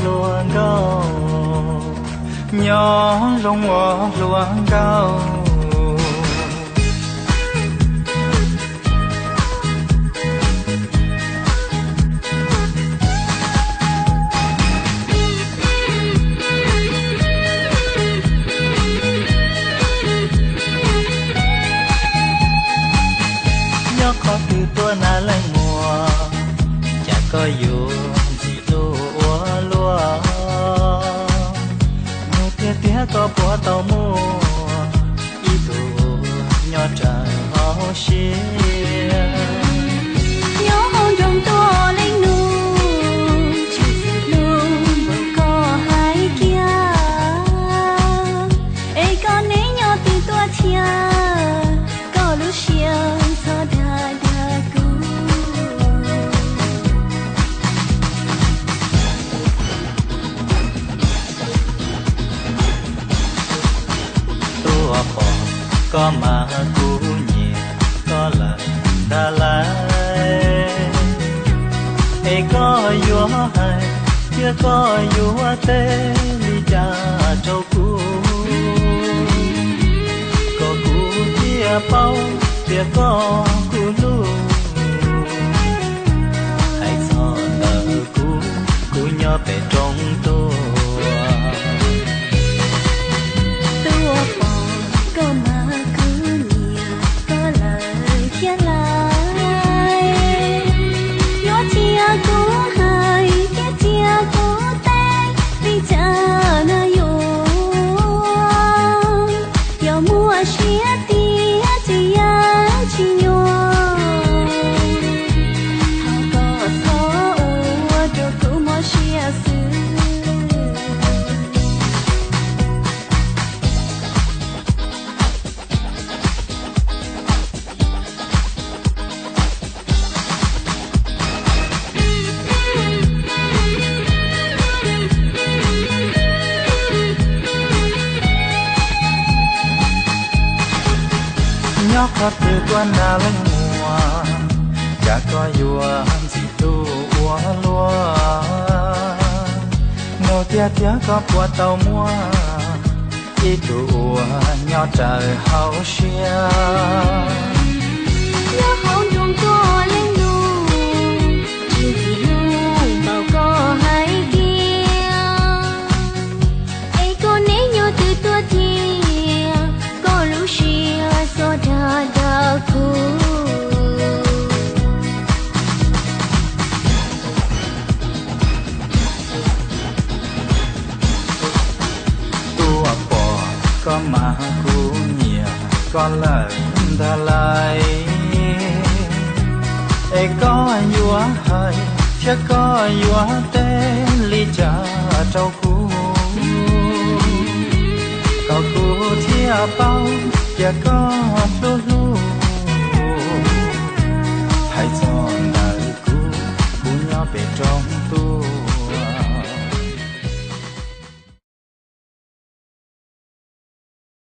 Hluas nkauj, nyob zoo ua hluas nkauj. Nyob qhov twg tuaj na leej muam, cas koj yuav ntxim hlub ua luaj. Nug tiag tiag koj puas tau muaj ib tug uas nyob raws hauv siab. Nyob hauv nroog tuaj leej nus, tsis txawj hlub npaum koj hais kiag. Es koj neb nyob twg tuaj thiab, koj lub siab txhob dag dag kuv. Tuaj pom koj mas kuv nyiam koj lawm ntag lauj. Es koj yuav hais thiab koj yuav teb li cas rau kuv, kom kuv thiaj paub tias koj kuv hlub. Hais txog ntawm kuv, kuv nyob pem roob tuaj. Tuaj pom koj mas kuv nyiam koj lawm thiab lauj. Yuav cia kuv hais thiab cia kuv teb li cas na yuav, yog muaj siab tiag ces yeej tsis nyuaj. Thov koj txhob ua rau kuv mob siab xwb. Nyob qhov twg tuaj na leej muam, cas koj yuav ntxim hlub ua luaj. Nug tiag tiag koj puas tau muaj ib tug uas nyob raws hauv siab. Nyob hauv nroog tuaj leej nus, tsis ntxim hlub npaum koj hais kiag. Es koj neb nyob twg tuaj thiab, koj lub siab txhob dag dag kuv. Tuaj pom koj mas kuv nyiam koj lawm ntag lauj. Es koj yuav hais thiab koj yuav teb li cas rau kuv, kom kuv thiaj paub tias koj hlub